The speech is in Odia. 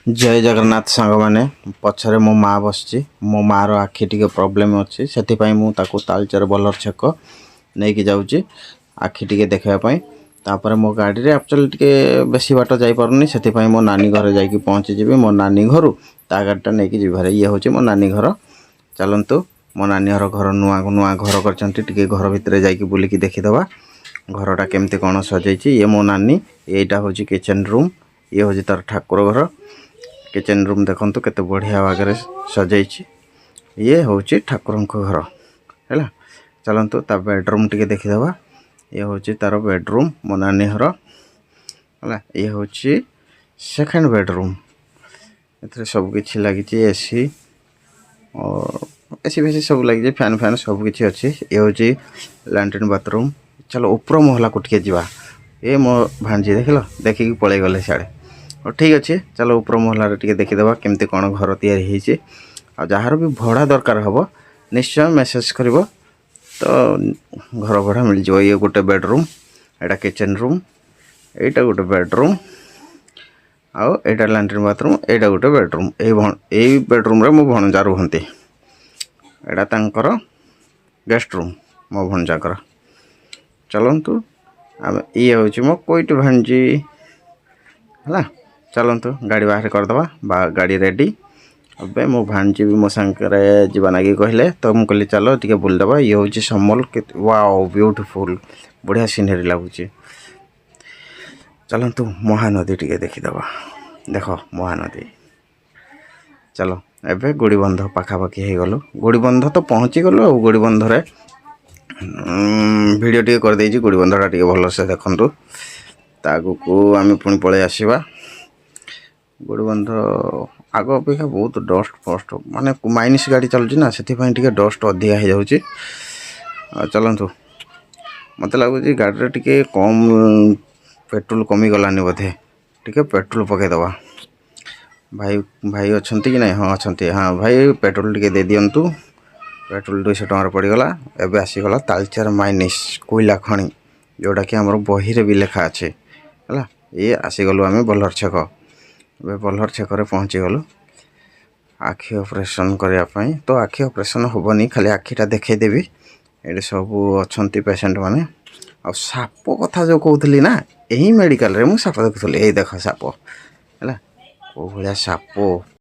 ଜୟ ଜଗନ୍ନାଥ ସାଙ୍ଗମାନେ। ପଛରେ ମୋ ମା ବସିଛି। ମୋ ମାଆର ଆଖି ଟିକେ ପ୍ରୋବ୍ଲେମ୍ ଅଛି, ସେଥିପାଇଁ ମୁଁ ତାକୁ ତାଳଚେର ବଲର ଛକ ନେଇକି ଯାଉଛି ଆଖି ଟିକେ ଦେଖିବା ପାଇଁ। ତାପରେ ମୋ ଗାଡ଼ିରେ ଆକ୍ଚୁଆଲି ଟିକେ ବେଶୀ ବାଟ ଯାଇପାରୁନି, ସେଥିପାଇଁ ମୋ ନାନୀ ଘରେ ଯାଇକି ପହଞ୍ଚିଯିବି। ମୋ ନାନୀ ଘରୁ ତା ଗାଡ଼ିଟା ନେଇକି ଯିବି ଭାରି। ଇଏ ହେଉଛି ମୋ ନାନୀ ଘର। ଚାଲନ୍ତୁ, ମୋ ନାନୀ ଘର ଘର ନୂଆ ନୂଆ ଘର କରିଛନ୍ତି। ଟିକେ ଘର ଭିତରେ ଯାଇକି ବୁଲିକି ଦେଖିଦେବା ଘରଟା କେମିତି କ'ଣ ସଜେଇଛି। ଇଏ ମୋ ନାନୀ। ଏଇଟା ହେଉଛି କିଚେନ୍ ରୁମ୍। ଇଏ ହେଉଛି ତାର ଠାକୁର ଘର। କିଚେନ୍ ରୁମ୍ ଦେଖନ୍ତୁ, କେତେ ବଢ଼ିଆ ବାଗରେ ସଜେଇଛି। ଇଏ ହେଉଛି ଠାକୁରଙ୍କ ଘର ହେଲା। ଚାଲନ୍ତୁ, ତା ବେଡ଼ରୁମ୍ ଟିକେ ଦେଖିଦେବା। ଇଏ ହେଉଛି ତାର ବେଡ଼ରୁମ୍, ମୋ ନାନୀ ଘର ହେଲା। ଇଏ ହେଉଛି ସେକେଣ୍ଡ ବେଡ଼ରୁମ୍। ଏଥିରେ ସବୁ କିଛି ଲାଗିଛି, ଏସି ଏସି ଫେସି ସବୁ ଲାଗିଛି, ଫ୍ୟାନ୍ ଫ୍ୟାନ୍ ସବୁ କିଛି ଅଛି। ଇଏ ହେଉଛି ଲାଟ୍ରିନ୍ ବାଥରୁମ୍। ଚାଲ, ଉପର ମହଲାକୁ ଟିକେ ଯିବା। ଏ ମୋ ଭାଣିଜୀ ଦେଖିଲ, ଦେଖିକି ପଳେଇଗଲେ ସିଆଡ଼େ। ହଉ, ଠିକ୍ ଅଛି। ଚାଲ, ଉପର ମହଲାରେ ଟିକେ ଦେଖିଦେବା କେମିତି କ'ଣ ଘର ତିଆରି ହେଇଛି। ଆଉ ଯାହାର ବି ଭଡ଼ା ଦରକାର ହେବ, ନିଶ୍ଚୟ ମେସେଜ୍ କରିବ ତ ଘର ଭଡ଼ା ମିଳିଯିବ। ଇଏ ଗୋଟେ ବେଡ଼ରୁମ୍, ଏଇଟା କିଚେନ୍ ରୁମ୍, ଏଇଟା ଗୋଟେ ବେଡ଼ରୁମ୍ ଆଉ ଏଇଟା ଲାଟ୍ରିନ୍ ବାଥରୁମ୍। ଏଇଟା ଗୋଟେ ବେଡ଼ରୁମ୍। ଏଇ ବେଡ଼ରୁମ୍ରେ ମୋ ଭଣଜା ରୁହନ୍ତି। ଏଇଟା ତାଙ୍କର ଗେଷ୍ଟ ରୁମ୍, ମୋ ଭଣଜାଙ୍କର। ଚାଲନ୍ତୁ ଆମେ, ଇଏ ହେଉଛି ମୋ କୋଇଟି ଭାଣିଜୀ ହେଲା। ଚାଲନ୍ତୁ, ଗାଡ଼ି ବାହାର କରିଦେବା ବା ଗାଡ଼ି ରେଡ଼ି। ଏବେ ମୋ ଭାଣିଜୀ ବି ମୋ ସାଙ୍ଗରେ ଯିବା ନାଗି କହିଲେ, ତ ମୁଁ କହିଲି ଚାଲ ଟିକେ ବୁଲିଦେବା। ଇଏ ହେଉଛି ସମଲ। କେତେ ୱାଓ, ବ୍ୟୁଟିଫୁଲ୍, ବଢ଼ିଆ ସିନେରୀ ଲାଗୁଛି। ଚାଲନ୍ତୁ, ମହାନଦୀ ଟିକେ ଦେଖିଦେବା। ଦେଖ ମହାନଦୀ। ଚାଲ, ଏବେ ଗୋଡ଼ିବନ୍ଧ ପାଖାପାଖି ହେଇଗଲୁ। ଗୋଡ଼ିବନ୍ଧ ତ ପହଞ୍ଚିଗଲୁ। ଆଉ ଗୋଡ଼ିବନ୍ଧରେ ଭିଡ଼ିଓ ଟିକେ କରିଦେଇଛି। ଗୋଡ଼ିବନ୍ଧଟା ଟିକେ ଭଲସେ ଦେଖନ୍ତୁ। ତା ଆଗକୁ ଆମେ ପୁଣି ପଳେଇ ଆସିବା। ଗୋଡ଼ିବନ୍ଧ ଆଗ ଅପେକ୍ଷା ବହୁତ ଡଷ୍ଟ ଫଷ୍ଟ, ମାନେ ମାଇନ୍ସ ଗାଡ଼ି ଚାଲୁଛି ନା, ସେଥିପାଇଁ ଟିକେ ଡଷ୍ଟ ଅଧିକା ହେଇଯାଉଛି। ଆଉ ଚାଲନ୍ତୁ, ମୋତେ ଲାଗୁଛି ଗାଡ଼ିରେ ଟିକେ କମ୍ ପେଟ୍ରୋଲ କମିଗଲାନି ବୋଧେ। ଟିକେ ପେଟ୍ରୋଲ ପକାଇଦେବା। ଭାଇ, ଭାଇ ଅଛନ୍ତି କି ନାହିଁ? ହଁ, ଅଛନ୍ତି। ହଁ ଭାଇ, ପେଟ୍ରୋଲ ଟିକେ ଦେଇଦିଅନ୍ତୁ। ପେଟ୍ରୋଲ 200 ଟଙ୍କାରେ ପଡ଼ିଗଲା। ଏବେ ଆସିଗଲା ତାଳଚେର ମାଇନିସ୍ କୋଇଲା ଖଣି, ଯେଉଁଟାକି ଆମର ବହିରେ ବି ଲେଖା ଅଛି ହେଲା। ଇଏ ଆସିଗଲୁ ଆମେ ବଲ୍ଲର ଛକ। ଏବେ ବଲ୍ଲର ଛକରେ ପହଞ୍ଚିଗଲୁ ଆଖି ଅପରେସନ୍ କରିବା ପାଇଁ। ତ ଆଖି ଅପରେସନ୍ ହେବନି, ଖାଲି ଆଖିଟା ଦେଖେଇଦେବି। ଏଠି ସବୁ ଅଛନ୍ତି ପେସେଣ୍ଟ ମାନେ। ଆଉ ସାପ କଥା ଯେଉଁ କହୁଥିଲି ନା, ଏହି ମେଡ଼ିକାଲରେ ମୁଁ ସାପ ଦେଖୁଥିଲି। ଏଇ ଦେଖ ସାପ ହେଲା, କେଉଁ ଭଳିଆ ସାପ।